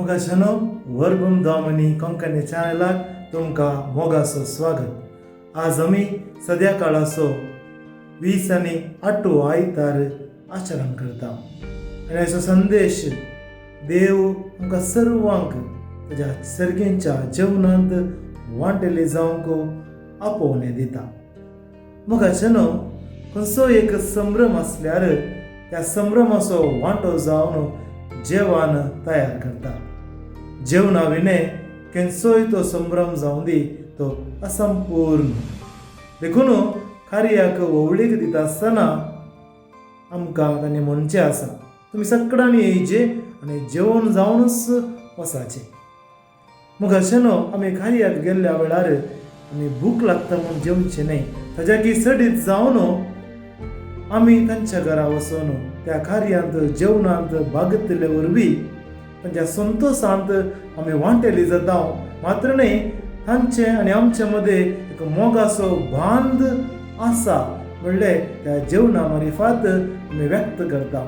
मोगाच्यानो वर्बम दामनी कोंकणी चॅनलाक तुमकां मोगाचो स्वागत. आज आमी सद्या काळाचो 20 आनी 8वो आयतार आचरण करता आनी हाचो संदेश देव आमकां सर्वांक ताज्या सर्गेंच्या जेवणांत वांटेले जावंक आपोवणें दिता. मोगाच्यानो, खंयचो एक संभ्रम आसल्यार त्या संभ्रमाचो वांटो जावन जेवण तयार करता. जेवणा विणें खंयचोय तो संभ्रम जावं दी, तो असंपूर्ण. देखून कार्याक व्होवळीक दिता आसतना आमकां तांणी म्हणचें आसा, तुमी सगळ्यांनी येयचे आनी जेवण जावनूच वचाचें. मोगाच्यानो, आमी कार्याक गेल्ल्या वेळार आमी भूक लागता म्हूण जेवचें न्हय. ताज्याकी चडीत जावन आमी तांच्या घरा वचून त्या कार्यांत जेवणांत भागतिल्ले वरवीं तांच्या संतोशांत आमी वांटेली जाता. मात्र न्हय, तांचे आनी आमचे मदें एक मोगाचो बांद आसा म्हणलें त्या जेवणा मारिफात आमी व्यक्त करता.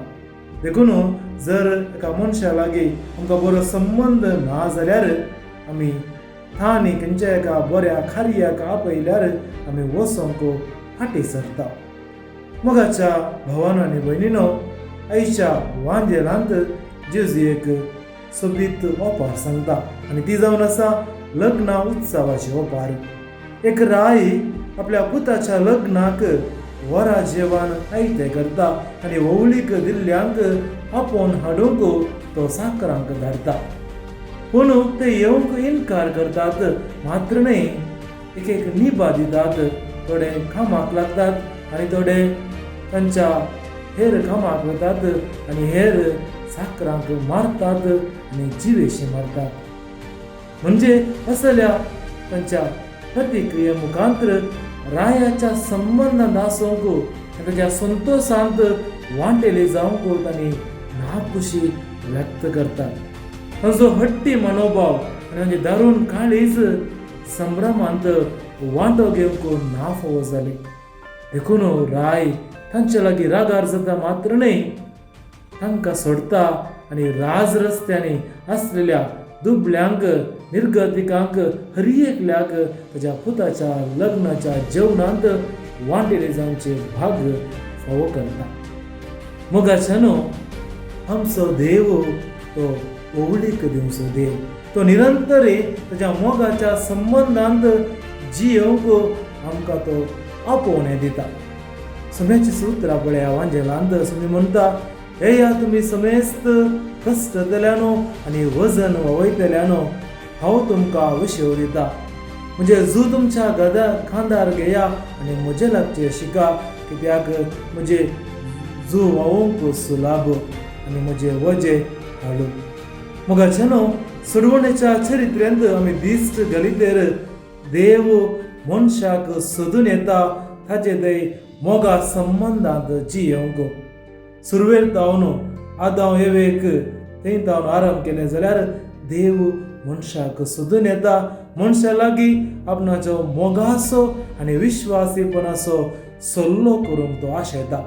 देखून जर एका मनशा लागीं आमकां बरो संबंद ना जाल्यार आमी तांणी खंयच्या एका बऱ्या कार्याक आपयल्यार आमी वचोंक फाटीं सरता. मोगाच्या भावानो आनी भयणीनो, आयच्या वांजेलांत जेजू एक सोबीत ओपार सांगता आनी ती जावन आसा लग्ना उत्सवाची ओपार. एक राय आपल्या पुताच्या लग्नाक वरा जेवण आयतें करता आनी व्होवळीक दिल्ल्यांक आपोवन हाडूंक तो साकरांक धाडटा. पूण ते येवंक इनकार करतात. मात्र न्हय, एक एक निबा दितात. थोडे कामाक लागतात आनी थोडे तांच्या हेर कामाक वतात आनी हेर साकरांक मारतात आनी जिवेशी मारतात. म्हणजे असल्या तांच्या प्रतिक्रिये मुखांतर रायाच्या संबंदांत आसूंक आनी ताच्या संतोशांत वांटेली जावंक तांणी नाखुशी व्यक्त करतात. तांचो हट्टी मनोभाव आनी तांचे दारून काळीज संभ्रमांत वांटो घेवंक ना फावो जाले. देखून राय तांचे लागीं रागार जाता. मात्र न्हय, तांकां सोडटा आनी राज रस्त्यांनी आसलेल्या दुबळ्यांक, निर्गतिकांक, हर एकल्याक ताज्या पुताच्या लग्नाच्या जेवणांत वांटेले जावचे भाग फावो करता. मोगाच्यानो, आमचो देव तो ओवळीक दिवचो देव. तो निरंतर ताज्या मोगाच्या संबंदांत जियोवंक आमकां तो आपोवणें दिता. सोम्याची सुत्रां पळया. वांजेलांत सोमी म्हणटा, येया तुमी समेस्त कश्टतल्यानो आनी वजन वयतल्यानो, हांव तुमकां विशेव दिता. म्हणजे जू तुमच्या गदा खांदार घेया आनी म्हजे लागचे शिका, कित्याक म्हजे जू व्हांवूंक सुलाभ आनी म्हजे वजे हाडू. मोगाच्यानो, सोडवणेच्या चरित्र्यांत आमी दिश्ट घालीत, देव मनशाक सोदून येता ताजे थंय मोगा संबंदांत जियोवंक. सुरवेर जावन आदांव एवेक थंय तावन आराम केलें जाल्यार देव मनशाक सोदून येता, मनशा लागीं आपणाचो मोगाचो आनी विश्वासीपणाचो सल्लो करूंक तो आशेता.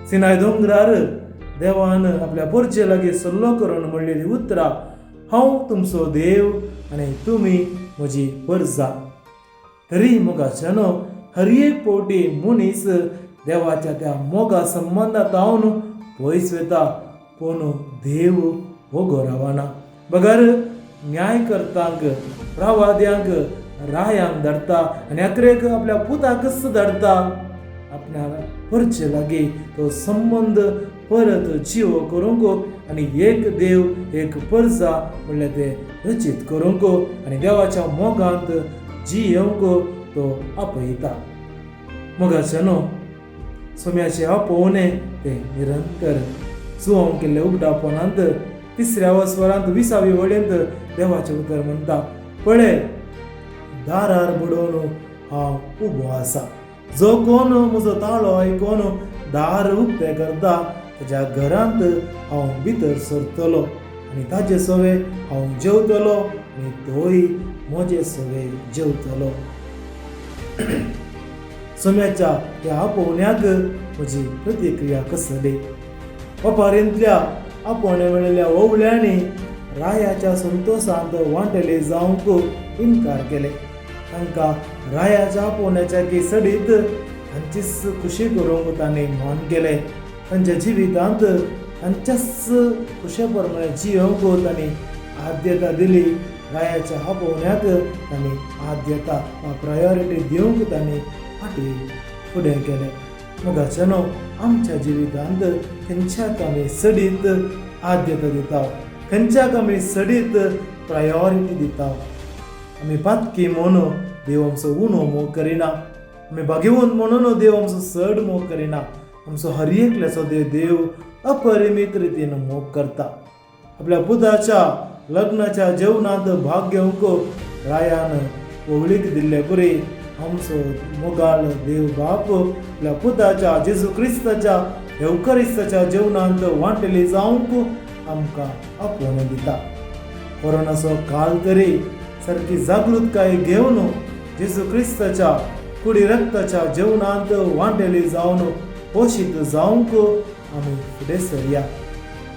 सिनाय दोंगरार देवान आपल्या परजे लागीं सल्लो करून म्हणलेली उतरां, हांव तुमचो देव आनी तुमी म्हजी परजा. तरी मोगाच्यानो, हर एक फावटी मनीस देवाच्या त्या मोगा संबंदांत जावन पयस वता, पूण देव वोगो रावना. बगर न्यायकर्तांक, प्रवाद्यांक, रायांक धाडटा आनी अकरेक आपल्या पुताकच धाडटा, आपल्या परचे लागीं तो संबंद परत जिवो करूंक आनी एक देव एक परजा म्हणल्यार ते रचीत करूंक आनी देवाच्या मोगांत जियेवंक तो आपयता. मोगाच्यानो, सोम्याचे आपोवणें तें निरंतर. जुवांव केल्ले उगडापणांत तिसऱ्या वस्वरांत 20वी वळींत देवाचें उतर म्हणटा, पळय, दारार बडोवन हांव उबो आसा. जो कोण म्हजो ताळो आयकोन दार उक्तें करता, ताज्या घरांत हांव भितर सरतलो आनी ताजे सवे हांव जेवतलो आनी तोय म्हजे सवे जेवतलो. सोम्याच्या ह्या आपोवण्याक म्हजी प्रतिक्रिया कसली? ओपारींतल्या आपोवणें मेळिल्ल्या ओवळ्यांनी रायाच्या संतोशांत वांटेले जावंक इनकार केले. तांकां रायाच्या आपोवण्याच्या केसडीत तांचीच खुशी करूंक तांणी मन केलें. तांच्या जिवितांत तांच्याच खुशे प्रमाणे जियोवंक तांणी आद्यता दिली. रायाच्या आपोवण्याक तांणी आद्यता वा प्रायोरिटी दिवंक तांणी फाटीं फुडें केलें. मोगाच्यानो, आमच्या जिवितांत खंयच्याक आमी सडीत आद्यता दिता? खंयच्याक आमी सडीत प्रायोरिटी दिता? आमी पातकी म्हणून देव आमचो उणो मोग करिना. आमी भाग्यवंत म्हणून देव आमचो चड मोग करिना. आमचो हर एकल्याचो देव देव अपरिमीत रितीन मोग करता. आपल्या पुताच्या लग्नाच्या जेवणांत भाग घेवंक रायान व्हंवळीक दिल्ले परी आमचो मोगाळ देव बाप आपल्या पुताच्या जेजू क्रिस्ताच्या येवकरिस्ताच्या जेवणांत वांटेली जावंक आमकां आपोवणें दिता. कोरोनाचो काळ तरी सारकी जागृतकाय घेवन जेजू क्रिस्ताच्या कुडी रक्ताच्या जेवणांत वांटेली जावन पोशीत जावंक आमी फुडें सरया.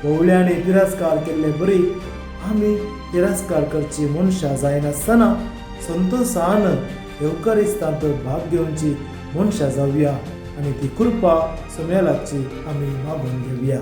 व्हंवळ्यांनी तिरस्कार केल्ले बरी आमी तिरस्कार करची मनशां जायनासतना संतोशान येवकरिस्तांत भाग घेवची मनशां जावया आनी ती कृपा सुमेलाची आमी मागून घेवया.